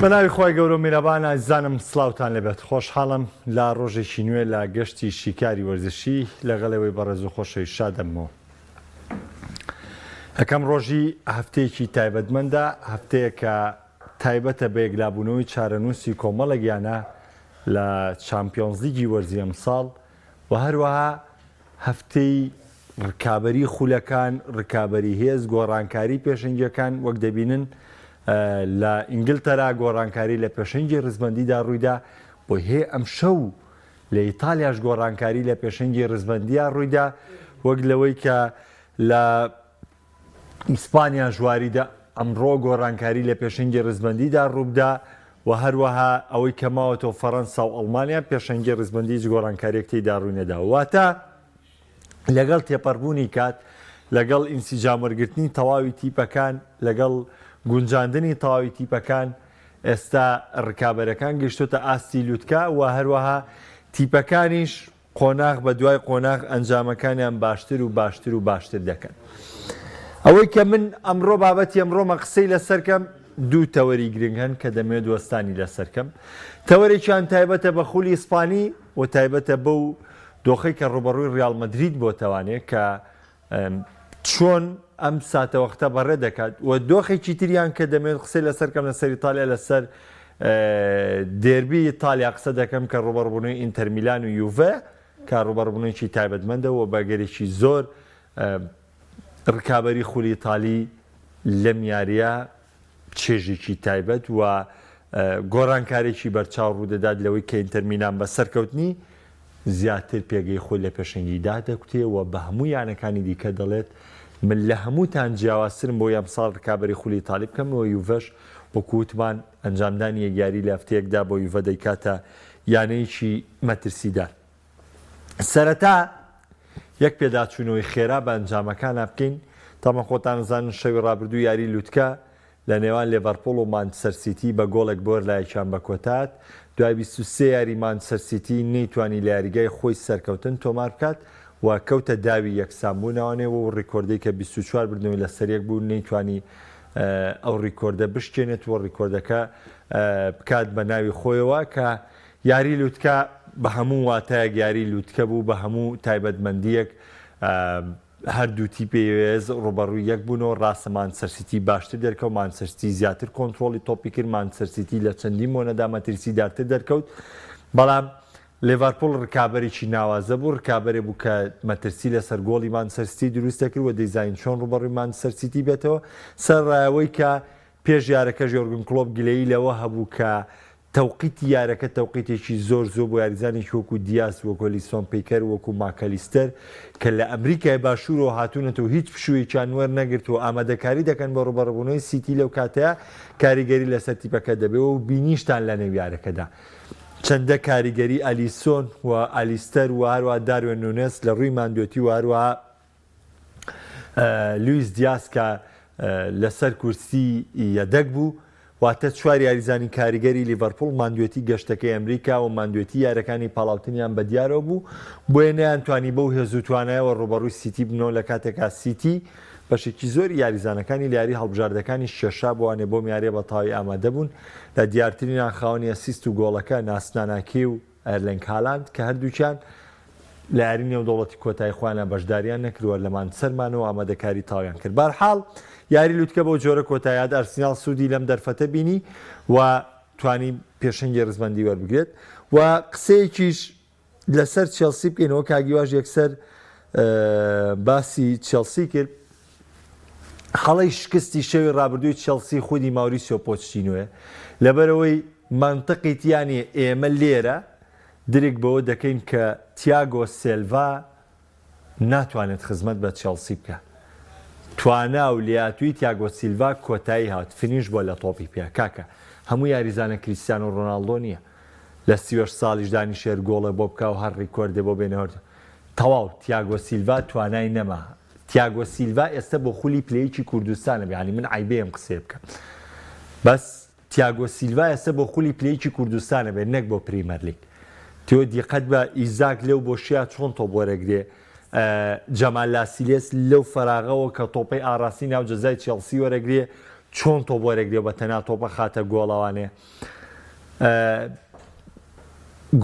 بە ناوی خوای گەورە و میرەبان ئازیزانم سڵاوتان لێبێت خۆشحاڵم لە ڕۆژێکی نوێ لە گەشتی شیکاری وەرزشی لەگەڵ ئێوەی بەڕێز و خۆشەویست شادەبمەوە. یەکەم ڕۆژی هەفتەیەکی تایبەتمەندە، هەفتەیەک کە تایبەتە بە یەکلابوونەوەی چارەنووسی کۆمەڵێک یانە لە چامپیۆنزلیگی وەرزی ئەمساڵ و هەروەها هەفتەی ڕکابەری خولەکان، ڕکابەری هێز، گۆڕانکاری پێشەنگیەکان وەک دەبینن لە ئینگلتەرا گۆڕانکاری لە پێشەنگی ڕیزبەندیدا ڕوویدا، بۆی هەیە ئەمشەو لە ئیتالیاش گۆڕانکاری لە پێشەنگی ڕیزبەندیا ڕوویدا، وەک لەوەی کە لە ئیسپانیاش واریدە ئەمڕۆ گۆڕانکاری لە پێشەنگی ڕیزبەندیدا ڕووبدا و هەروەها ئەوەی کە ماوەتەوە فەرەنسا و ئەڵمانیا پێشەنگی ڕیزبەندی هیچ گۆڕانکاریەک تێیدا ڕووینەداوە واتە لەگەڵ تێپەڕبوونی کات لەگەڵ ئینسیجام وەرگرتنی تەواوی تیپەکان لەگەڵ گونجاندنی تەواوی تیپەکان ئێستا ڕکابەرەکان گەیشتۆتە ئاستی لوتکە و هەروەها تیپەکانیش قۆناغ بە دوای قۆناغ ئەنجامەکانیان باشتر و باشتر و باشتر دەکەن. ئەوەی کە من ئەمڕۆ بابەتی ئەمڕۆمە قسەی لەسەر کەم دوو تەوەری گرنگ هەن کە دەمەوێت وەستانی لەسەر کەم. تەوەرێکیان تایبەتە بە خولی ئیسپانی و تایبەتە بەو دۆخەی کە ڕووبەڕووی ڕیاڵ مەدرید بۆتەوانێ کە چۆن ئەم ساتەوەختە بەڕێ دەکات و دۆخێکی تریان کە دەمەوێت قسەی لەسەر کەم لەسەر ئیتالیا لەسەر دێربی ئیتالیا قسە دەکەم کە ڕوبەڕبوونەوەی ئینتەر میلان و یوڤە کە ڕوبەڕبوونێکی تایبەتمەندە و بەگەرێکی زۆر ڕکابەری خولی ئیتالی لەم یاریە چێژێکی تایبەت و گۆڕانکارێکی بەرچاو ڕوودەدات لەوەی کە ئینتەر میلان بە سەرکەوتنی زیاتر پێگەی خۆی لە پێشەنگی دادەکوتێ و بە هەموو یانەکانی دیکە دەڵێت من لە هەمووتان جیاوازترم بۆی ئەمساڵ رکابەری خولی ئیتالی بکەم و یوڤەش وەکو وتمان ئەنجامدانی یەک یاری لە هەفتەیەکدا بۆ یوڤە دەیکاتە یانەیەکی مەترسیدار. سەرەتا یەک پێداچوونەوەی خێرا بە ئەنجامەکانا بکەین، تەمەن خۆتان ئەزانن شەوی ڕابردوو یاری لوتکە لە نێوان لێڤەرپوڵ و مانچستەر سیتی بە گۆڵێک بۆ هەرلایەکیان بە کۆتات، دوای 23 یاری مانچستەر سیتی نەیتوانی لە یاریگای خۆی سەرکەوتن تۆمار بکات و کەوتە داوی یەکسانبوونەوانێ و ڕیکۆردەی کە 24 بردنەوەی لەسەریەک بوو نەیتوانی ئەو ڕیکۆردە بشکێنێت و ڕیکۆردەکە بکات بە ناوی خۆیەوە کە یاری لوتکە بە هەموو واتایەک یاری لوتکە بوو، بە هەموو تایبەتمەندییەک هەردوو تیپی یێز ڕووبەڕووی یەک بوونەوە، ڕاستە مانچستەر سیتی باشتر دەرکەوت، مانچستەر سیتی زیاتر کۆنترۆڵی تۆپی کرد، مانچستەر سیتی لە چەندین بۆنەدا مەترسیدارتر دەرکەوت، بەڵام لێڤەرپوڵ ڕکابەرێکی ناوازە بوو، ڕکابەرێ بوو کە مەترسی لەسەر گۆڵی مانچستەر سیتی دروست دەکرد و دەیزانی چۆن ڕووبەڕووی مانچستەر سیتی بێتەوە، سەرەڕای ئەوەی کە پێش یارەکەش یۆرگن کلۆپ گلەیی لەوە هەبوو کە تەوقیتی یارەکە تەوقیتێکی زۆر زووە بۆ یاریزانێکی وەکو دیاس، وەکو ئەلیسۆن پەیکەر، وەکو ماکالیستەر کە لە ئەمریکای باشوورەوە هاتوونەتەوە هیچ پشوویەکیان وەرنەگرتووە ئامادەکاری دەکەن بۆ ڕووبەڕووبوونەوەی سیتی لەو کاتەیا کاریگەری لەسەر تیپەکە دەبێ و بینیشتان لەنێو یارەکەدا چەندە کاریگەری ئەلیسۆن و ئالیستەر و هەروەها داروێن نونێس لە ڕووی ماندوێتی و هەروەها لویس دیاس کە لەسەر کورسی یەدەگ بوو، واتە چوار یاریزانی کاریگەری لیڤەرپوڵ ماندوێتی گەشتەکەی ئەمریکا و ماندوێتی یارەکانی پاڵاوتنیان بەدیارەوە بوو، بۆیە نەیانتوانی بەو هێز و توانایەوە ڕووبەڕووی سیتی ببنەوە لە کاتێکا سیتی بەشێکی زۆری یاریزانەکانی لە یاری هەڵبژاردەکانیش کێشابووانێ بۆم یاریە بە تەواوی ئامادەبوون لە دیارترینیان خاوەنی ئەسیست و گۆڵەکە ناسناناکی و ئێرلینگ هالاند کە هەردووکیان لە یاری نێودەوڵەتی کۆتایی خۆیانە بەشداریان نەکردووە لە مانچستەر مانەوە ئامادەکاری تەواویان کرد بارحاڵ یاری لوتکە بەو جۆرە کۆتاییات ئەرسیناڵ سوودی لەم دەرفەتە بینی و توانی پێشەنگی ڕزبەندی وەربگرێت و قسەیەکیش لەسەر چێڵسی بکەینەوە کاگیواش یەکسەر باسی چێڵسی کرد هەڵەی شکستی شەوی ڕابردووی چێڵسی خودی ماوریسیۆ پۆچتینۆیە لەبەرئەوەی مەنتقی تیا نییە ئێمە لێرە درک بەوە دەکەین کە تیاگۆ سێلڤا ناتوانێت خزمەت بە چێڵسی بکا توانا و لێهاتوویی تیاگۆ سیلڤا کۆتایی هات finish بووە لە تۆپی پێ کاکە هەموو یاریزانە کریستیانۆ ڕۆناڵدۆ نییە لە 38 ساڵیش دانیشێر گۆڵێ بۆ بکا و هەر ڕیکۆردێ بۆ بێنێ تەواو تیاگۆ سیلڤا توانای نەما تیاگۆ سیلڤا ئێستە بۆ خولی پلە یەکی کوردستانە یانی من عەیبەیە ئەم قسەیە بکەم بەس تیاگۆ سیلڤا ئێستە بۆ خولی پلە یەکی کوردستانە بێت نەک بۆ پریمەرلیگ تۆ دیقەت بە ئیزاک لەو بۆشیا چۆن تۆپ وەرەگرێ جەمال لاسیلێس لەو فەراغەوە کە تۆپەی ئاڕاستی ناو جەزای چێڵسی وەرەگرێ. چۆن تۆپ وەرەگرێ و بە تەنها تۆپە خاتە گۆڵەوانێ.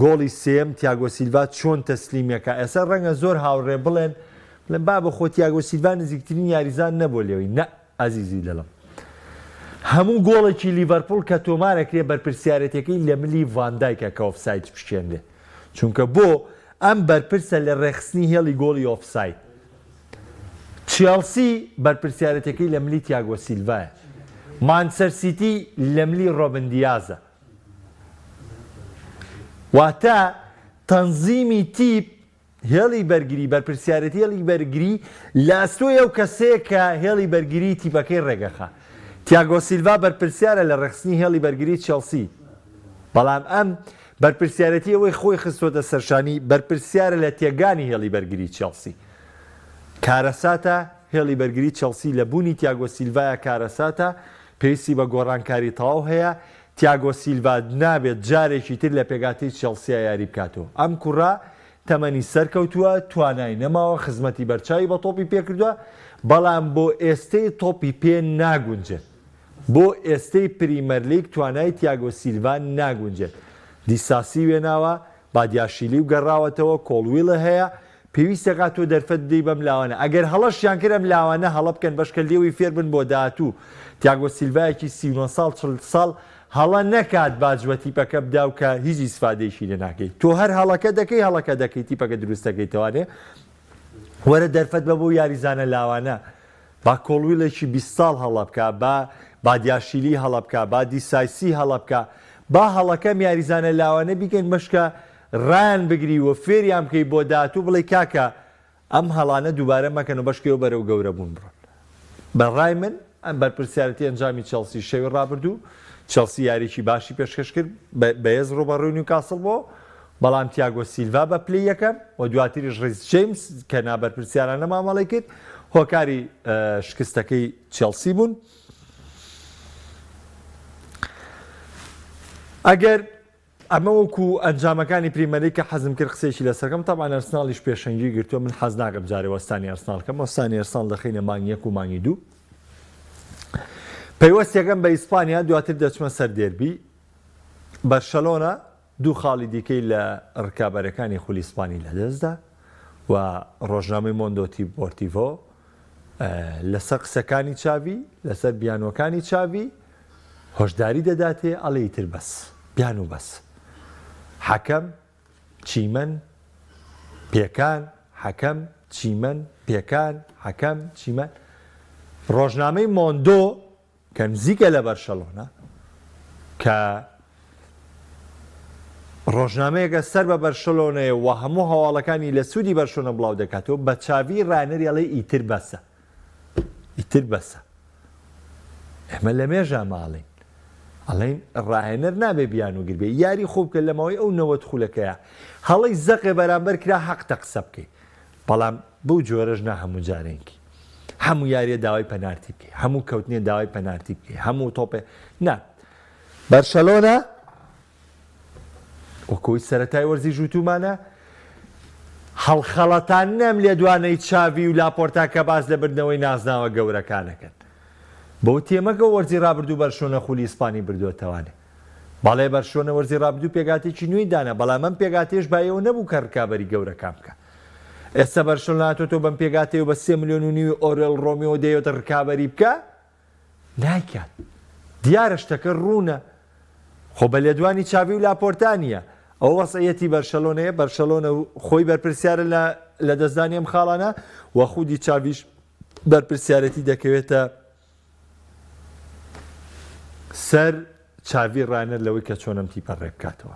گۆڵی سێیەم تیاگۆ سیلڤا چۆن تەسلیمیەکا ئێستا ڕەنگە زۆر هاوڕێ بڵێن بڵێن بابە خۆ تیاگۆ سیلڤا نزیکترین یاریزان نەبووە لێوەی نە ئازیزی دڵم هەموو گۆڵێکی لیڤەرپوڵ کە تۆمارەکرێ بەرپرسیارەتەکەی لە ملی ڤاندایکە کە ئۆفساید بشکێنرێ چونکە بۆ ئەم بەرپرسە لە ڕێکخستنی هێڵی گۆڵی ئۆفساید چێڵسی بەرپرسیارەتەکەی لە ملی تیاگۆ سیلڤایە مانچستەر سیتی لە ملی ڕۆبن دیازە واتە تەنزیمی تیپ، هێڵی بەرگری، بەرپرسیارێتی هێڵی بەرگری لە ئەستۆی ئەو کەسەیە کە هێڵی بەرگری تیپەکەی ڕێکئەخا. تیاگۆ سیلڤا بەرپرسیارە لە ڕێکخستنی هێڵی بەرگری چێڵسی، بەڵام ئەم بەرپرسیارێتی ئەوەی خۆی خستۆتە سەرشانی، بەرپرسیارە لە تێکگانی هێڵی بەرگری چێڵسی. کارەساتە، هێڵی بەرگری چێڵسی لە بوونی تیاگۆ سیلڤایا کارەساتە، پێویستی بە گۆڕانکاری تەواو هەیە، تیاگۆ سیلڤا نابێت جارێکی تر لە پێکهاتەی چێڵسیا یاری بکاتەوە. ئەم کوڕە تەمەنی سەرکەوتووە، توانای نەماوە، خزمەتی بەرچاوی بە تۆپی پێ کردووە، بەڵام بۆ ئێستەی تۆپی پێ ناگونجێت. بۆ ئێستەی پریمەرلیگ توانای تیاگۆ سیلڤا ناگونجێت. دیساسی وێناوە، بادیاشیلی و گەڕاوەتەوە، کۆڵویڵ هەیە، پێویستەکا تۆ دەرفەت بدەی بەم لاوانە ئەگەر هەڵەشیان کرد ئەم لاوانە هەڵە بکەن بەشکە لێوەی فێر بن بۆ داهاتوو تیاگۆ سیلڤایەکی 39 ساڵ 40 ساڵ هەڵە نەکات باج بە تیپەکە بدا و کە هیچ ئیسفادەیەکی لێ ناکەی تۆ هەر هەڵەکە دەکەی هەڵەکە دەکەی تیپەکە دروست دەکەیتەوانێ وەرە دەرفەت بە بۆ یاریزانە لاوانە با کۆڵویڵێکی 20 ساڵ هەڵە بکا با بادیاشیلی هەڵە بکا با دیسایسی هەڵە بکا با هەڵەکەم یاریزانە لاوانە بیکەن بەشکە ڕایان بگری و فێریان بکەی بۆ داهاتوو بڵێی کاکە ئەم هەڵانە دووبارە مەکەن و بەشکەوە بەرەو گەورە بوون بڕۆن. بە ڕای من ئەم بەرپرسیارەتی ئەنجامی چێڵسی شەوی ڕابردوو، چێڵسی یاریی باشی پێشکەش کرد، بەهێز ڕووبەڕووی نیوکاسڵ بۆ، بەڵام تیاگۆ سیلڤا بە پلەی یەکەم و دواتریش ڕیس جەیمس کە نابەرپرسیارانە مامەڵەی کرد هۆکاری شکستەکەی چێڵسی بوون. ئەگەر ئەمە وەکو ئەنجامەکانی پریمەرلیگ کە حەزم کرد قسەیەکی لەسەر کەم، تەبعەن ئەرسناڵیش پێشەنگی گرتووە، من حەز ناکەم جارێ وەستانی ئەرسناڵ کەم، وەستانی ئەرسناڵ دەخەینە مانگی یەک و مانگی دوو. پەیوەستیەکەم بە ئیسپانیا، دواتر دەچمە سەر دێربی. بەرشەلۆنە دوو خاڵی دیکەی لە رکابەرەکانی خولی ئیسپانی لەدەستدا و رۆژنامەی مۆندۆ دیپۆرتیڤۆ لەسەر قسەکانی چاڤی، لەسەر بیانووەکانی چاڤی هۆشداری دەداتێ ئەڵێ ئیتر بەس، بیانوو بەس. حەکەم، چیمەن، پێکان، حەکەم، چیمەن، پێکان، حەکەم، چیمەن. ڕۆژنامەی مۆندۆ کە نزیکە لە بەرشەلۆنە، کە ڕۆژنامەیەکە سەر بە بەرشەلۆنەیە و هەموو هەواڵەکانی لە سوودی بەرشۆنە بڵاو دەکاتەوە، بە چاڤی ڕانەری ئەڵێ ئیتر بەسە. ئیتر بەسە. ئێمە لە مێژە ماڵین. ئەڵێن ڕاهێنەر نابێ بیانووگر بێ یاری خۆ بکە لە ماوەی ئەو 90 خولەکەیە هەڵەی زەقێ بەرامبەر کرا حەقتە قسە بکەی بەڵام بەو جۆرەش نا هەموو جارێنکی هەموو یاریە داوای پەنارتی بکەی هەموو کەوتنێ داوای پەنارتی بکەی هەموو تۆپێ نا بەرشەلۆنە وەکۆی سەرەتای وەرزی ژووتومانە هەڵخەڵەتاندنە ئەم لێدوانەی چاڤی و لاپۆرتا کە باس لە بردنەوەی نازناوە گەورەکانەکەن. بەو تێمەگە وەرزی رابردوو بەرشۆنە خولی ئیسپانی بردووەتەوانێ. بەڵێ بەرشۆنە وەرزی رابردوو پێکهاتەیەکی نوێی دانا، بەڵام ئەم پێکهاتەیەش بایەوە نەبوو کە رکابەری گەورەکان بکا. ئێستا بەرشۆنە هاتۆتەوە بەم پێکهاتەیە و بە سێ ملیۆن و نیوی ئۆرێل رۆمیۆ دەیەوێت رکابەری بکا؟ نایکات. دیارە شتەکە روونە. خۆ بە لێدوانی چاڤی و لاپۆرتا نییە. ئەوە وەزعیەتی بەرشەلۆنەیە، بەرشەلۆنە خۆی بەرپرسیارە لە لەدەستدانی ئەم خاڵانە و خودی چاڤیش بەرپرسیارێتی دەکەوێتە سەر چاڤی ڕانەر لەوەی کە چۆن ئەم تیپە ڕێبکاتەوە.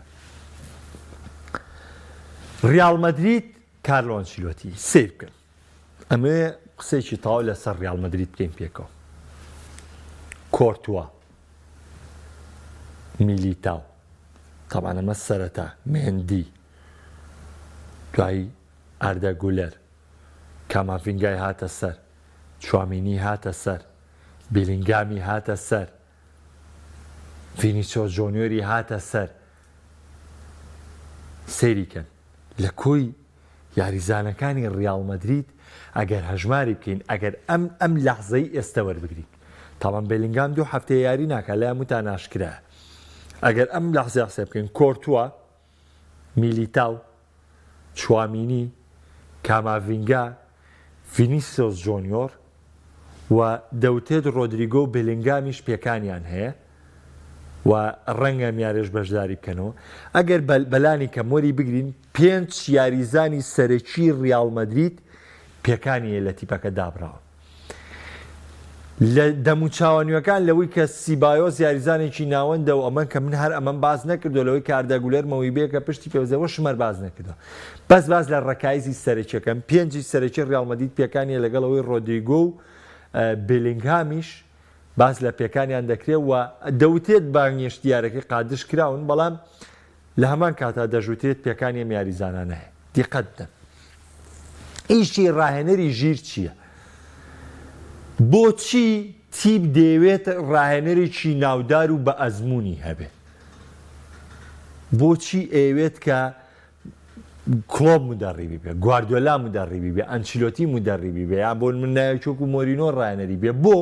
ڕیاڵ مەدرید کارلۆ ئەنچیلۆتی سەیر بکەن. ئەمەوێ قسەیەکی تەواو لەسەر ڕیاڵ مەدرید بکەین پێکەوە. کۆرتوا، میلیتاو، تەبعەن ئەمە سەرەتا، مێندی، دوایی ئاردا گولەر، کاماڤینگای هاتە سەر، چوامینی هاتە سەر، بیلینگامی هاتە سەر، ڤینیسیۆس جۆنیۆری هاتە سەر. سەیری کەن لە کۆی یاریزانەکانی ڕیاڵ مەدرید ئەگەر هەژماری بکەین ئەگەر ئەم ئەم لەحزەی ئێستە وەربگرین. تاوان بێلینگام دوو هەفتەیە یاری ناکا لای هەمووتان ئاشکرایە. ئەگەر ئەم لەحزەیە قسە بکەین کۆرتوا، میلیتاو، چوامینی، کاماڤینگا، ڤینیسیۆس جۆنیۆر و دەوترێت رۆدریگۆ و بێلینگامیش پێکانیان هەیە و رەنگە ئەم یاریەش بەشداری بکەنەوە. ئەگەر بەلانی کەم وەری بگرین پێنچ یاریزانی سەرەکی ریاڵ مەدرید پێکانی هەیە لە تیپەکە دابڕاون. لە دەموچاوە نوێکان لەوەی کە سیبایۆس یاریزانێکی ناوەندە و ئەمە کە من هەر ئەمەم باس نەکردووە لەوەی کە ئاردا گولەر مەوهیبەیەکە پشتی پێوەزەوەشم هەر باس نەکردووە بەس باس لە ڕەکایزی سەرەکیەکەم پێنجی سەرەکی ڕیاڵ مەدرید پێکانیە لەگەڵ ئەوەی ڕۆدریگۆ و بێلینگهامیش باس لە پێکانیان دەکرێت و دەوترێت بانگێشتی یارەکەی قادش کراون بەڵام لە هەمان کاتا دەشوترێت پێکانی ئەم یاریزانانە هەیە. دیقەت بدەن. ئیشی ڕاهێنەری ژیر چییە؟ بۆچی تیپ دەیەوێت ڕاهێنەرێکی ناودار و بە ئەزموونی هەبێت؟ بۆچی ئەیەوێت کە کڵۆپ مدەڕیبی بێ، گواردیۆلا مدەڕیبی بێ، ئەنچیلۆتی مدەڕیبی بێ، یان بۆ نموونە ناوێکی وەکو مۆرینۆ ڕاهێنەری بێ؟ بۆ؟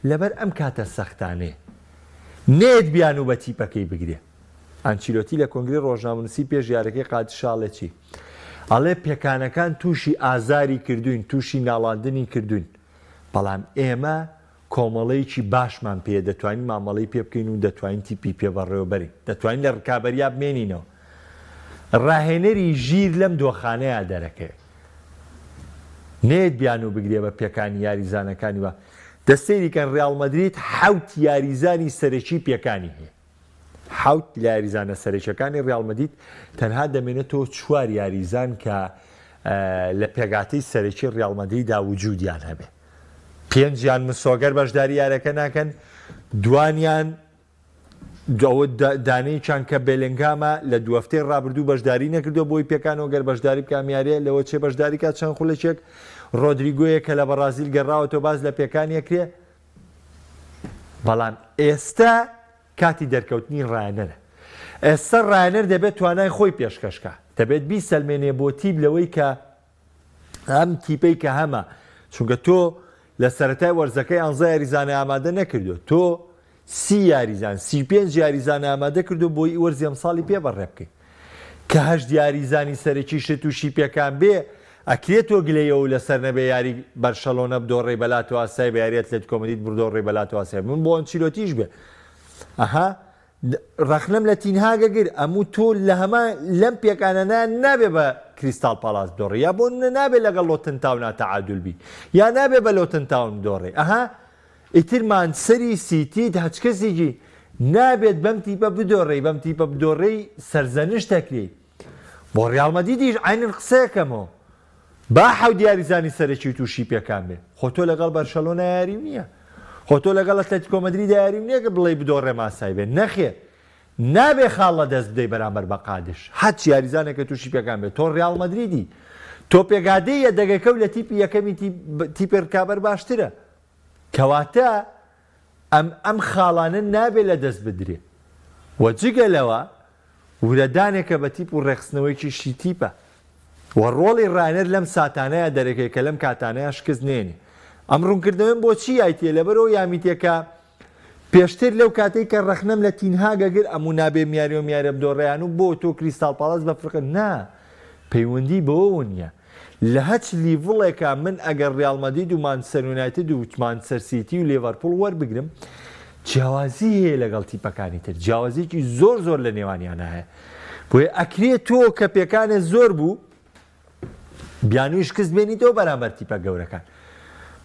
لەبەر ئەم کاتە سەختانەیە نەیەت بیانوو بە تیپەکەی بگرێ. ئانچیلۆتی لە کۆنگرەی ڕۆژنامەنووسی پێش یاریەکەی قادشا ئەڵێ چی؟ ئەڵێ پێکانەکان تووشی ئازاری کردووین، تووشی ناڵاندنی کردووین، بەڵام ئێمە کۆمەڵەیەکی باشمان پێیە دەتوانین مامەڵەی پێ بکەین و دەتوانین تیپی پێ بەڕێوەبەرین، دەتوانین لە ڕکابەریا بمێنینەوە. ڕاهێنەری ژیر لەم دۆخانەیا دەرەکەوێ. نەیەت بیانوو بگرێ بە پێکانی یاریزانەکانی و دە سەیری کەن ڕیاڵ مەدرید حەوت یاریزانی سەرەکی پێکانی هەیە حەوت لە یاریزانە سەرەکیەکانی ڕیاڵ مەدید تەنها دەمێنێتەوە چوار یاریزان کە لە پێگاتەی سەرەکی ڕیاڵ مەدریدا وجودیان هەبێ پێنجیان مسۆگەر بەشداری یارەکە ناکەن دوانیان ئەوە دانەیەکیان کە بێلێنگهامە لە دووهەفتەی ڕابردوو بەشداری نەکردووە بۆی پێکانەوە گەر بەشداری بکە ئەم یاریە لەوە چێ بەشداری کات چەند خولەکێک ڕۆدریگۆیە کە لە بەڕازیل گەڕاوەتەوە باس لە پێکانی ئەکرێ بەڵام ئێستا کاتی دەرکەوتنی ڕایەنەرە ئێستا ڕایەنەر دەبێت توانای خۆی پێشکەشکە دەبێت بیسەلمێنێ بۆ تیپ لەوەی کە ئەم تیپەی کە هەمە چونکە تۆ لە سەرەتای وەرزەکە یانزە یاریزانە ئامادە نەکردو تۆ سی یاریزان 35 یاریزان ئامادە کردو بۆی وەرزی ئەمساڵی پێ بەڕێ بکەی کە هەشت یاریزانی سەرەکیشت تووشی پێکان بێ ئەکرێت تۆ گلەیەوە لەسەر نەبێ یاری بەرشەلۆنە بدۆڕێی بەلاتۆ ئاسای بە یاری ئەتلەتیکۆ مەدرید بردۆڕێی بەلاتۆ ئاسای من بۆ ئەنچیلۆتیش بێ ئەها ڕەخنەم لە تین هاگ گر ئەموو تۆ لە هەمان لەم پێکانەنا نابێ بە کریستاڵ پاڵاس بدۆڕێ یا بۆ نمونە نابێ لەگەڵ لۆتن تاونا تەعادول بی یا نابێ بە لۆتن تاون بدۆڕێ ئەها ئیتر مانچسەری سیتیت هەچ کەسێکی نابێت بەم تیپە بدۆڕێی بەم تیپە بدۆڕێی سەرزەنشت دەکرێی بۆ ڕیاڵ مەدریدیش عەینن قسەیەکەمەوە با حەوت یاریزانی سەرەکی تووشی پێکان بێ خۆ تۆ لەگەڵ بەرشەلۆنە یاریو نییە خۆ تۆ لەگەڵ ئەتلەتیکۆ مەدریدا یاریو نییە کە بڵێی بدۆڕێ ماسای بێ نەخێر نابێ خاڵ لە دەست بدەی بەرامبەر بە قادش هەچ یاریزانێک کە تووشی پێکان بێت تۆ ڕیاڵ مەدریدی تۆ پێکهاتەی یەدەگەکە و لە تیپی یەکەمی تیپی ڕکابەر باشترە کەواتە ئەم ئەم خاڵانە نابێ لە دەست بدرێ و جگە لەوە ورەدانێکە بە تیپ و ڕێکخستنەوەیەکیشی تیپە و ڕۆڵی ڕاهێنەر لەم ساتانەیا دەرەکەوێ کە لەم کاتانەیا شکست نێنێ. ئەم ڕوونکردنەوەیەم بۆ چی یایتیە لەبەرئەوە یامیتێکە پێشتر لەو کاتەی کە ڕەخنەم لە تین هاگ ئەگر ئەموو نابێ میاریۆ میارە بدۆڕێیان و بۆ تۆ کریستاڵ پاڵاس بە فرقە نا پەیوەندی بەوەوە نیە لە هەچ level ێکا من ئەگەر ڕیاڵ مەدرید و مانچستەر یونایتد و مانچستەر سیتی و لێڤەرپوڵ وەربگرم جیاوازی هەیە لەگەڵ تیپەکانی تر جیاوازیکی زۆر زۆر لە نێوانیانە هەیە بۆیە ئەکرێ تۆ کە پێکانێ زۆر بوو بیانووی شکست بێنیتەوە بەرامبەر تیپە گەورەکان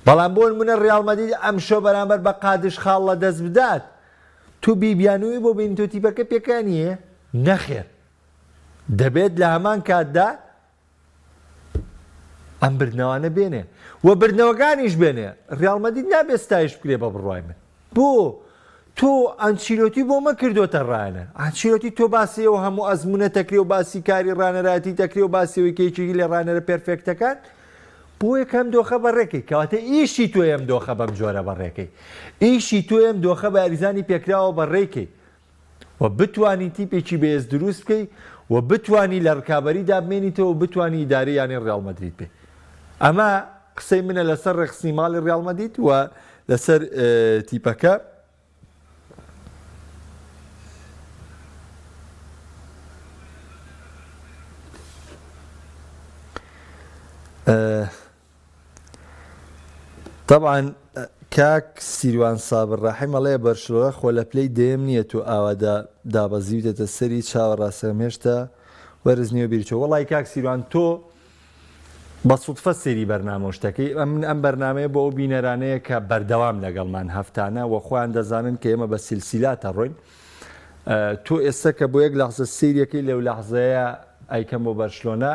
بەڵام بۆ نمونە ڕیاڵ مەدرید ئەمشەو بەرامبەر بە قادش خاڵ لە دەست بدات تۆ بی بیانووی بۆ بینیتەوە تیپەکە پێکانی هەیە نەخێر دەبێت لە هەمان کاتدا ئەم بردنەوانە بێنێ و بردنەوەکانیش بێنێ ڕیاڵ مەدرید نابێت ستایش بکرێ بە بڕوای من بۆ تۆ ئەنچیلۆتی بۆ مە کردۆتە ڕانەر ئەنچیلۆتی تۆ باسی ئەو هەموو ئەزمونە دەکرێ و باسی کاری ڕانەرایەتی دەکرێ و باسی ئەوەی کە یەکێکی لە ڕانەرە perfect ەکان بۆ یەکەم دۆخە بەڕێکەی کەواتە ئیشی تۆ ئەم دۆخە بەم جۆرە بەڕێکەی ئیشی تۆ ئەم دۆخە بە یاریزانی پێکراوە بەڕێکەی و بتوانی تیپێکی بەهێز دروست بکەی و بتوانی لە رکابەریدا بمێنیتەوە و بتوانی ئیدارەی یانەی ریاڵ مەدرید بێ. ئەمە قسەی منە لەسەر رێکخستنی ماڵی ریاڵ مەدید و لەسەر تیپەکە. تەبعەن کاک سیروان سابر ڕەحیم ئەڵێ بەرشلۆنە خۆ لە پلەی دەیەم نییە تۆ ئاوا دابەزیوتەتە سەری چاوە ڕاستەکەم هێشتا وەرز نییە بیرچۆ وەڵی کاک سیروان تۆ بە سوتفە سەیری بەرنامە و شتەکەی ئەمن ئەم بەرنامەیە بۆ ئەو بینەرانەیە کە بەردەوام لەگەڵمان هەفتانە وە خۆیان دەزانن کە ئێمە بە سلسیلاتە ڕۆین تۆ ئێستا کە بۆ یەک لەحزە سەیرەکەی لەو لەحزەیە ئەیکەم بۆ بەرشلۆنە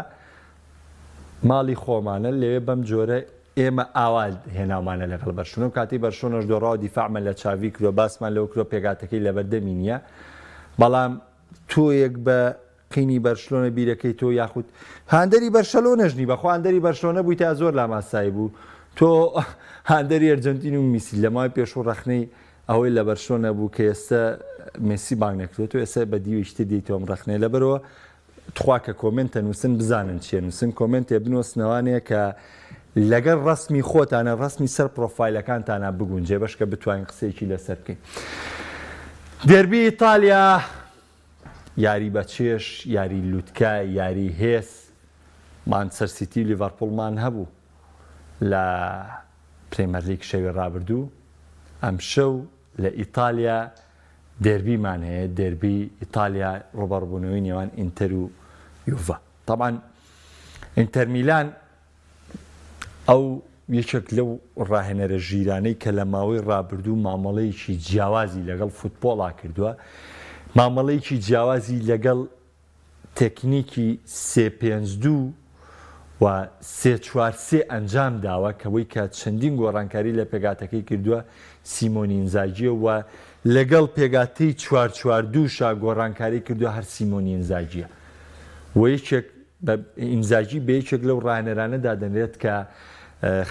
ماڵی خۆمانە لەوێ بەم جۆرە ئێمە ئاوا هێناومانە لەگەڵ بەرشلۆنە و کاتی بەرشلۆنەش دۆڕاوە دیفاعمان لە چاڤی کردوە باسمان لەوە کردوە پێکهاتەکەی لەبەردەمی نییە بەڵام تۆیەک بە قینی بەرشلۆنە بیرەکەی تۆ یاخود هاندەری بەرشەلۆنەش نی بەخوا هاندەری بەرشلۆنە بووی تا زۆر لاماسایی بوو تۆ هاندەری ئەرجەنتین و میسی لە ماوەی پێشوو ڕەخنەی ئەوەی لە بەرشلۆنە بوو کە ئێستا مێسی بانگ نەکردووە تۆ ئێستا بە دیوێکی تر دێیتەوە ئەم ڕەخنەیە لەبەرەوە تخوا کە comment ئەنووسن بزانن چیە نووسن comment ێ بنووسنەوانەیە کە لەگەڵ ڕەسمی خۆتانە ڕەسمی سەر پرۆفایلەکانتانە بگونجێ بەشکە بتوانین قسەیەکی لەسەر بکەین. دێربی ئیتالیا یاری بە چێژ، یاری لوتکە، یاری هێز، مانچستەر سیتی و لیڤەرپوڵمان هەبوو لە پرێمەرلیگ شەوی ڕابردوو، ئەمشەو لە ئیتالیا دێربیمان هەیە، دێربی ئیتالیا ڕوبەڕبوونەوەی نێوان ئینتەر و یوڤە. تەبعەن ئینتەر میلان ئەو یەکێک لەو ڕاهێنەرە ژیرانەی کە لە ماوەی ڕابردوو مامەڵەیەکی جیاوازی لەگەڵ فوتبۆڵا کردووە، مامەڵەیەکی جیاوازی لەگەڵ تەکنیکی سێ پێنج دوو و سێ چوار سێ ئەنجام داوە کە وەی کە چەندین گۆڕانکاری لە پێکهاتەکەی کردووە سیمۆنی ئینزاگییە و لەگەڵ پێکهاتەی چوار چوار دووشا گۆڕانکاری کردووە هەر سیمۆنی ئینزاگییە و یەکێک بە ئینزاگی بە یەکێک لەو ڕاهێنەرانە دادەنرێت کە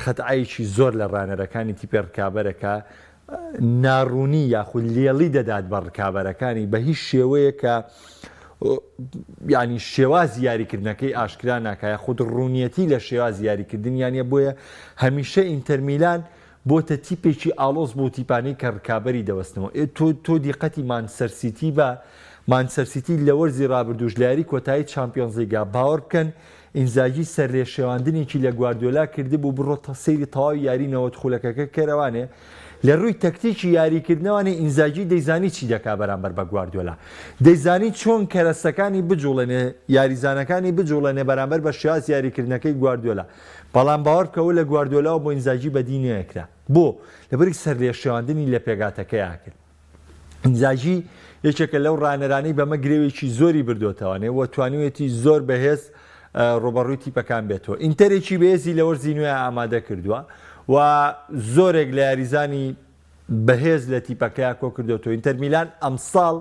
خەتایەکی زۆر لە ڕانەرەکانی تیپی ڕکابەرەکە ناڕوونی یاخود لێڵی دەدات بە ڕکابەرەکانی بە هیچ شێوەیەک کە ینی شێوازی یاریکردنەکەی ئاشکرا ناکە یاخود ڕوونیەتی لە شێوازی یاریکردنیانە بۆیە هەمیشە ئینتەرمیلان بۆتە تیپێکی ئاڵۆز بۆ تیپانەی کە ڕکابەری دەوەستنەوە ئێ تۆ تۆ دیقەتی مانچستەر سیتی بە مانچستەر سیتی لە وەرزی ڕابردووش لە یاری کۆتایی چامپیۆنزلیگا باوەڕ بکەن ئینزاگی سەرلێشێواندنێکی لە گواردیۆلا کردبوو بڕۆ سەیری تەواوی یاری 90 خولەکەکە کەرەوانێ لە ڕووی تەکتیکی یاریکردنەوانێ ئینزاگی دەیزانی چی دەکا بەرامبەر بە گواردیۆلا دەیزانی چۆن کەرەسەکانی بجوڵێنێ یاریزانەکانی بجوڵێنێ بەرامبەر بە شێواز یاریکردنەکەی گواردیۆلا بەڵام باوەڕ بکە ئەوە لە گواردیۆلاوە بۆ ئینزاگی بەدی نەکرا بۆ؟ لەبەرئەوەی سەرلێشێواندنی لە پێکهاتەکەیا کرد. ئینزاگی یەکێکە لەو ڕانەرانەی بەمە گرەوێکی زۆری بردۆتەوانێ و توانیویەتی زۆر بەهێز ڕوبەڕووی تیپەکان بێتەوە. ئینتەرێکی بەهێزی لە وەرزی نوێ ئامادە کردووە و زۆرێک لە یاریزانی بەهێز لە تیپەکەیا کۆکردۆتەوە. ئینتەر میلان ئەمساڵ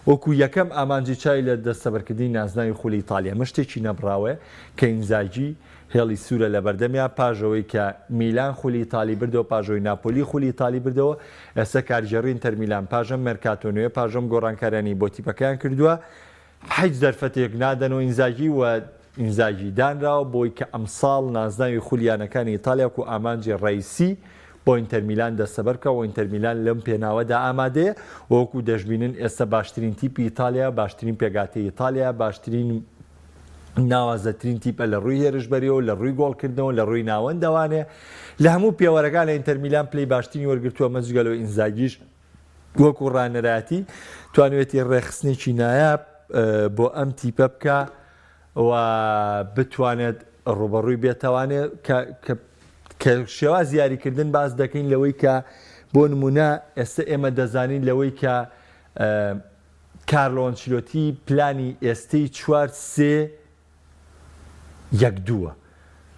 وەکو یەکەم ئامانجی چاوی لە دەستەبەرکردنی نازناوی خولی ئیتاڵیە، ئەمە شتێکی نەبڕاوەیە کە ئینزاگی هێڵی سوورە لەبەردەمیا، پاش ئەوەی کە میلان خولی ئیتاڵی بردەوە، پاش ئەوەی ناپۆلی خولی ئیتاڵی بردەوە، ئێستا کارگێڕی ئینتەر میلان پاش ئەم مێرکاتۆ نوێیە، پاش ئەم گۆڕانکاریانەی بۆ تیپەکەیان کردووە، هیچ دەرفەتێک نادەنەوە ئینزاگی و ئینزاگی دانراوە بۆی کە ئەمساڵ نازناوی خولی یانەکانی ئیتاڵیا وەکو ئامانجی ڕەئیسی بۆ ئینتەرمیلان دەستەبەر بکا و ئینتەرمیلان لەم پێناوەدا ئامادەیە و وەکو دەشبینن ئێستا باشترین تیپی ئیتاڵیا باشترین پێکهاتەی ئیتاڵیا باشترین ناوازەترین تیپە لە ڕووی هێرشبەریەوە لە ڕووی گۆڵکردنەوە لە ڕووی ناوەندەوانێ لە هەموو پێوەرەکان لە ئینتەرمیلان پلەی باشترینی وەرگرتووە ئەمە جگە لەوەی ئینزاگیش وەکو ڕانەرایەتی توانیوێتی ڕێکخستنێکی نایاب بۆ ئەم تیپە بکا و بتوانێت ڕوبەڕووی بێتەوانێ کە شێواز یاریکردن باس دەکەین لەوەی کە بۆ نمونە ئێستا ئێمە دەزانین لەوەی کە کارلۆ ئەنچلۆتی پلانی ئێستەی چوار سێ یەک دووە.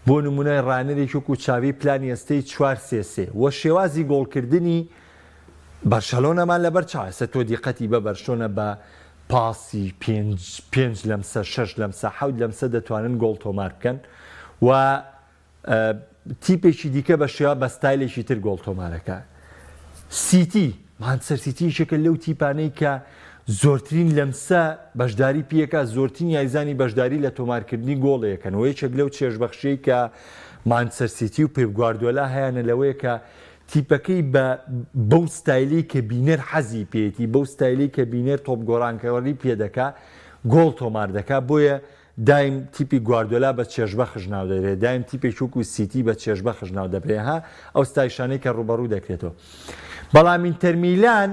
بۆ نموونە ڕانەرێکی وەکو چاڤی پلانی ئێستەی چوار سێ سێ و شێوازی گۆڵکردنی بەرشەلۆنەمان لەبەر چاوە. ئێستا تۆ دیقەتی بە بەرشلۆنە بە پاسی پێنج پێنج لەمسە شەش لەمسە حەوت لەمسە دەتوانن گۆڵ تۆمار بکەن و تیپێکی دیکە بە شێوا بە ستایلێکی تر گۆڵ تۆمارەکە. سیتی، مانچستەر سیتی یەکێکە لەو تیپانەی کە زۆرترین لەمسە بەشداری پێکا، زۆرترین یاریزانی بەشداری لە تۆمارکردنی گۆڵەکەن و یەکێک لەو چێژبەخشیەی کە مانچستەر سیتی و پێپ گواردیۆلا هەیانە لەوەیە کە تیپەکەی بە بەو ستایلەی کە بینەر حەزی پێیەتی، بەو ستایلەی کە بینەر تۆپ گۆڕانکاری پێ دەکا گۆڵ تۆمار دەکا، بۆیە دایم تیپی گواردیۆلا بە چێژبەخش ناودەبرێ، دایم تیپێکی وەکو سیتی بە چێژبەخش ناودەبرێ، ها ئەو ستایشانەی کە ڕووبەڕوو دەکرێتەوە. بەڵام ئینتەرمیلان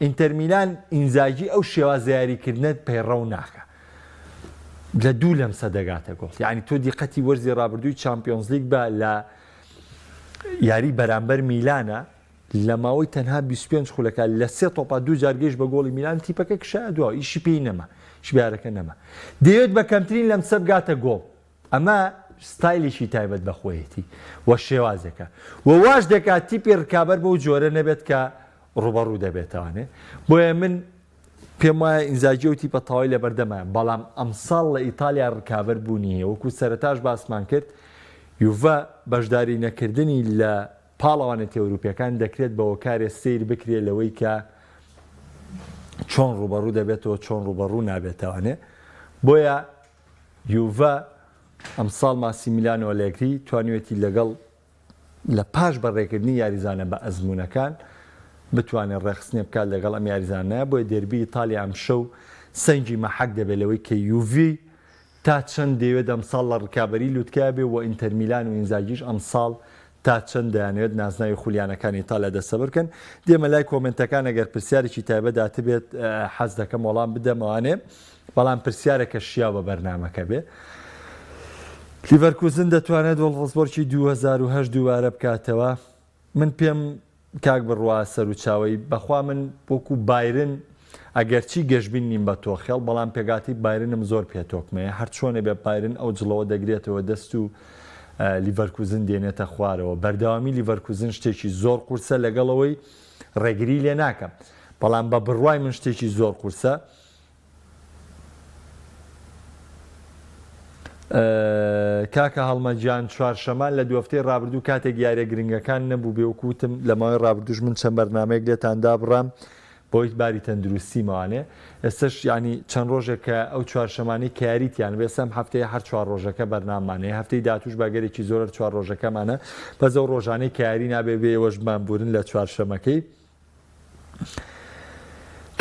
ئینتەرمیلان ئینزاگی ئەو شێوازە یاریکردنە پەیڕەو ناکا. لە دوو لەمسە دەگاتە گۆڵ. یانی تۆ دیقەتی وەرزی ڕابردووی چامپیۆنزلیگ بە لە یاری بەرامبەر میلانە لە ماوەی تەنها 25 خولەکە لە سێ تۆپا دوو جار گەیشت بە گۆڵی میلان تیپەکە کشایە دواوە ئیشی پێی نەما شبارەکە نەما دەیەوێت بە کەمترین لەمسە بگاتە گۆڵ ئەمە ستایلێکی تایبەت بە خۆیەتی و شێوازێکە و واش دەکات تیپی ڕکابەر بەو جۆرە نەبێت کە ڕووبەڕوو دەبێتەوانێ بۆیە من پێم وایە ئینزاگی ئەو تیپە تەواوی لەبەردەمە بەڵام ئەمساڵ لە ئیتالیا ڕکابەر بوونی هەیە وەکو سەرەتاش باسمان کرد یوڤە بەشداری نەکردنی لە پاڵەوانێتی ئەوروپیەکان دەکرێت بە هۆکارێ سەیر بکرێت لەوەی کە چۆن ڕووبەڕوو دەبێتەوە چۆن ڕووبەڕوو نابێتەوانێ بۆیە یوڤە ئەمساڵ ماسیمیلانۆ ئەلێگری توانیوێتی لەگەڵ لە پاش بەڕێکردنی یاریزانە بە ئەزموونەکان بتوانێت ڕێکخستنێ بکات لەگەڵ ئەم یاریزانە بۆیە دێربی ئیتالیا ئەمشەو سەنگی مەحەک دەبێت لەوەی کە یوڤی تا چەند دەیەوێت ئەمساڵ لە ڕکابەری لوتکە بێ و ئینتەرمیلان و ئینزاگیش ئەمساڵ تا چەند دەیانەوێت نازناوی خولی یانەکانی ئیتالیا دەستەبەر بکەن. دێمە لای کۆمێنتەکان ئەگەر پرسیارێکی تایبەت هاتبێت حەز دەکەم وەڵام بدەمەوانێ بەڵام پرسیارەکە شیاو بە بەرنامەکە بێ. لیڤەرکوزن دەتوانێت وۆڵفسبۆرگی 2008 دووبارە بکاتەوە؟ من پێم کاک بڕوا سەروچاوەی بەخوا من وەکو بایرن ئەگەرچی گەشبین نیم بە تۆخێڵ بەڵام پێگاتی بایرنم زۆر پێ تۆکمەیە هەرچۆنێ بێ بایرن ئەو جڵەوە دەگرێتەوە دەست و لیڤەرکوزن دێنێتە خوارەوە بەردەوامی لیڤەرکوزن شتێکی زۆر قورسە لەگەڵەوەی ڕێگری لێ ناکەم بەڵام بە بڕوای من شتێکی زۆر قورسە کاکە هەڵمە گیان چوارشەمان لە دووەفتەی ڕابردوو کاتێک یاریە گرنگەکان نەبوو بێ وەکو وتم لە ماوەی ڕابردووش من چەند بەرنامەیەک لێتان دابڕام بەوەی باری تەندروستیمەوانێ ئێستش یعنی چەند ڕۆژێک کە ئەو چوارشەمانەی کە یاریتیان بێ سەم هەفتەیە هەر چوار ڕۆژەکە بەرنامانەیە هەفتەی داهاتووش بەگەرێکی زۆرەر چوار ڕۆژەکەمانە بەس ئەو ڕۆژانەی کە یاری نابێ بێ ئێوەش بمانبورن لە چوارشەمەکەی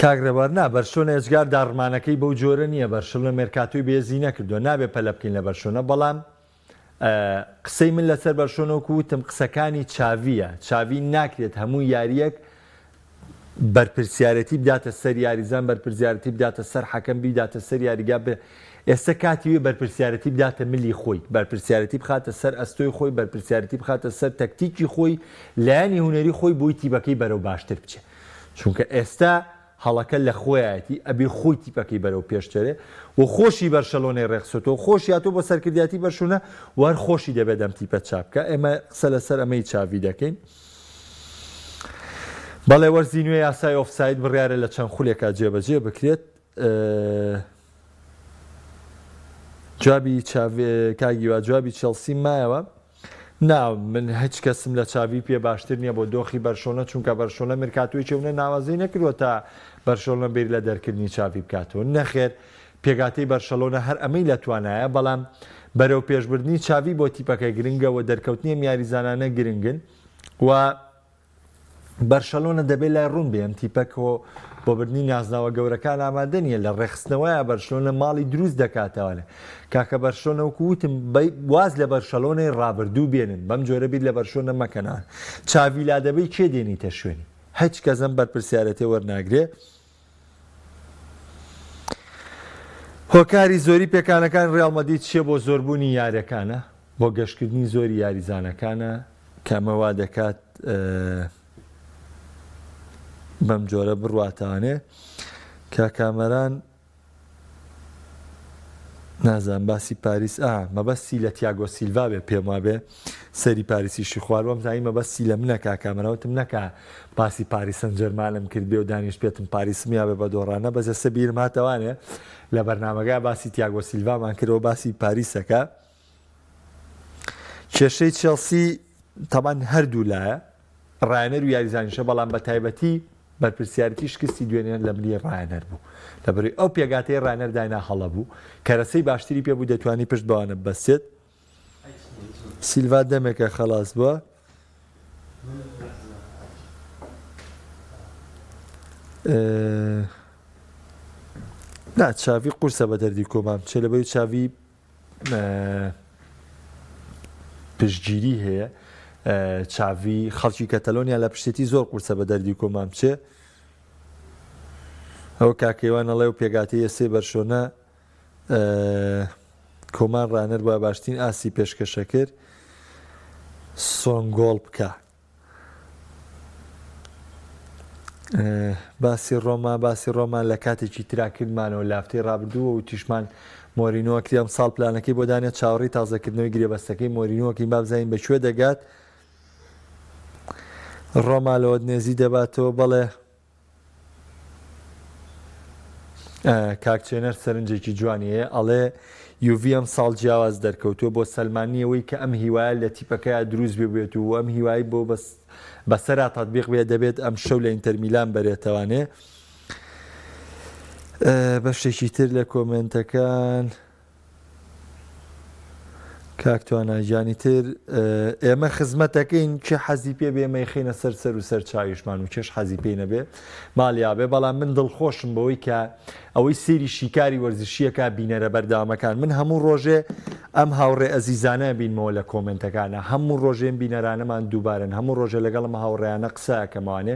کاک ڕێبوار نا بەرشلۆنە ئێجگار داڕمانەکەی بەو جۆرە نییە بەرشلۆنە مێرکاتۆی بەهێزی نەکردووە نابێ پەلە بکەین لە بەرشلۆنە بەڵام قسەی من لەسەر بەرشلۆنە وەکو وتم قسەکانی چاڤیە چاڤی ناکرێت هەموو یاریەک بەرپرسیارەتی بداتە سەر یاریزان بەرپرسیارەتی بداتە سەر حەکەم بیداتە سەر یاریگا ئێستا کاتی وێ بەرپرسیارەتی بداتە ملی خۆی، بەرپرسیارەتی بخاتە سەر ئەستۆی خۆی، بەرپرسیارەتی بخاتە سەر تەکتیکی خۆی، لایەنی هونەری خۆی بۆی تیپەکەی بەرەو باشتر بچێ. چونکە ئێستا هەڵەکە لە خۆیایەتی، ئەبێ خۆی تیپەکەی بەرەو پێش چێ و خۆشی بەرشەلۆنەی ڕێکخستۆتەوە، خۆشی هاتووە بۆ سەرکردایەتی بەرشلۆنە و هەر خۆشی دەبێت ئەم تیپە چاک بکا. ئێمە قسە لەسەر ئەمەی چاڤی دەکەین. بەڵێ وەرزی نوێ یاسای ئۆفساید بڕیارە لە چەند خولێکا جێبەجێ بکرێت. جوابی کاک هیوا جوابی چێڵسی مایەوە؟ نا من هیچ کەسم لە چاڤی پێ باشتر نییە بۆ دۆخی بەرشۆنە چونکە بەرشۆنە مرکاتۆیەکی ئەونە ناوازەی نەکردووە تا بەرشۆنە بیر لە دەرکردنی چاڤی بکاتەوە نەخێر پێکهاتەی بەرشەلۆنە هەر ئەمەی لە توانایە بەڵام بەرەو پێشبردنی چاڤی بۆ تیپەکە گرنگە و دەرکەوتنی ئەم یاریزانانە گرنگن و بەرشەلۆنە دەبێت لای ڕوون بێ ئەم تیپە کۆ بۆ بردنی نازناوە گەورەکان ئامادە نییە لە ڕێکخستنەوەیە بەرشلۆنە ماڵی دروست دەکاتەوە کاکە بەرشلۆنە وەکو وتم واز لە بەرشەلۆنەی ڕابردوو بێنن بەم جۆرە بیر لە بەرشلۆنە مەکەنان چاڤی لادەبەی کێ دێنیتە شوێنی هیچ کەس ئەم بەرپرسیارەتێ وەرناگرێ هۆکاری زۆری پێکانەکان ڕیاڵ مەدرید چییە بۆ زۆربوونی یاریەکانە بۆ گەشتکردنی زۆری یاریزانەکانە کە ئەمە وا دەکات بەم جۆرە بڕواتانێ کاکامەران نازان باسی پاریس ئا مەبەستی لە تیاگۆ سیلڤا بێ پێم وابێ سەری پاریسیشی خوار وەم زانی مەبەستی لە منە کاکامەرەوتم نەکا باسی پاریس سەنجەرمانم کرد بێ و دانیشت پێتم پاریسم یاێ بە دۆڕانە بەس ئێستا بیرم هاتەوانێ لە بەرنامەگە باسی تیاگۆ سیلڤامان کردەوە باسی پاریسەکە کێشەی چێڵسی تەبان هەردوو لایە ڕایەنەر و یاریزانیشە بەڵام بە تایبەتی بەرپرسیارێتی شکستی دوێنێ لە ملی ڕایەنەر بوو لەبەرئەوەی ئەو پێکهاتەی ڕایەنەر داینا هەڵە بوو کەرەسەی باشتری پێ بوو دەتوانی پشت بەوانە ببەستێت سیلڤا دەمێکە خەڵاس بووە. نا چاڤی قورسە بە دەردی کۆمان بچێ لەبەری چاڤی پشتگیری هەیە چاڤی خەڵکی کەتەلۆنیا لە پشتێتی زۆر قورسە بە دەردی کۆمان بچێ ئەو کاکەیوان ئەڵێ و پێگاتی ئێسێ بەرشۆنە کۆمان ڕانەر بە باشترین ئاستی پێشکەشە کرد سۆن گۆڵ بکە باسی ڕۆما باسی ڕۆما لە کاتێکی ترا کردمانەوە لافتەی ڕابردوو و وتیشمان مۆرینۆ کرد ئەم ساڵ پلانەکەی بۆ دانێت چاوەڕێی تازەکردنەوەی گرێبەستەکەی مۆرینۆکەین با بزانین بە کوێ دەگات ڕۆما لە ئۆدنێزی دەباتەوە بەڵێ کاک چێنەر سەرنجێکی جوانی هەیە ئەڵێ یوڤی ئەم ساڵ جیاواز دەرکەوتووە بۆ سەلماندنی ئەوەی کە ئەم هیوایە لە تیپەکەیا دروست ببێت و ئەم هیوای بۆ بەس بەسەرا تەتبیق بێت دەبێت ئەم شەو لە ئینتەر میلان بەرێتەوانێ بەشێکی تر لە کۆمێنتەکان کاک توانا گیانی تر ئێمە خزمەتەکەین کێ حەزی پێ بێ مەیخەینە سەر سەر و سەر چاویشمان و کێش حەزی پێی نەبێ ماڵیا بێ بەڵام من دڵخۆشم بەوەی کە ئەوەی سێری شیکاری وەرزشیەکە بینەرە بەردەوامەکان من هەموو ڕۆژێ ئەم هاوڕێ ئەزیزانە بینمەوە لە کۆمێنتەکانە هەموو ڕۆژێن بینەرانەمان دووبارەن هەموو ڕۆژێ لەگەڵم هاوڕێیانە قسەکەمەوانێ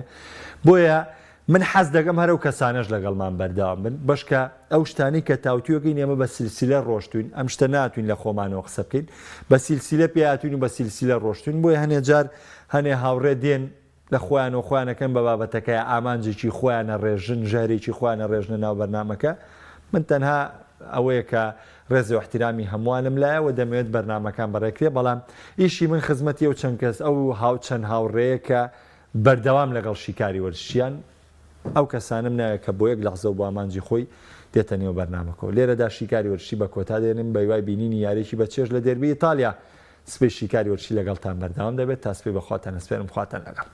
بۆیە من حەز دەکەم هەر ئەو کەسانەش لەگەڵمان بەردەوام بن، بەشکە ئەو شتانەی کە تاوتوێکەین ئێمە بە سیلسیلە ڕۆشتووین، ئەم شتە ناتوین لە خۆمانەوە قسە بکەین، بە سیلسیلە پێ هاتووین و بە سیلسیلە ڕۆشتووین، بۆیە هەنێ جار هەنێ هاوڕێ دێن لە خۆیانەوە خۆیان ئەکەن بە بابەتەکەیا ئامانجێکی خۆیان ئەڕێژن، ژەهرێکی خۆیان ئەڕێژنە ناو بەرنامەکە، من تەنها ئەوەیە کە ڕێز و ئیحتیرامی هەمووانم لایە و دەمەوێت بەرنامەکان بەڕێکرێ، بەڵام ئیشی من خزمەتی ئەو چەند کەس ئەو هاو چەند هاوڕێیە کە بەردەوام لەگەڵ شیکاری وەرزشیان ئەو کەسانەم ناوێت کە بۆ یەک لەحزە و بۆ ئامانجی خۆی دێتە نێو بەرنامەکەوە. لێرەدا شیکاری وەرزشی بە کۆتا دێنم، بە هیوای بینینی یارییەکی بە چێژ لە دێربی ئیتالیا. سبەی شیکاری وەرزشی لەگەڵتان بەردەوام دەبێت. تا سبەی بە خواتان ئەسپێرم خواتان لەگەڵ.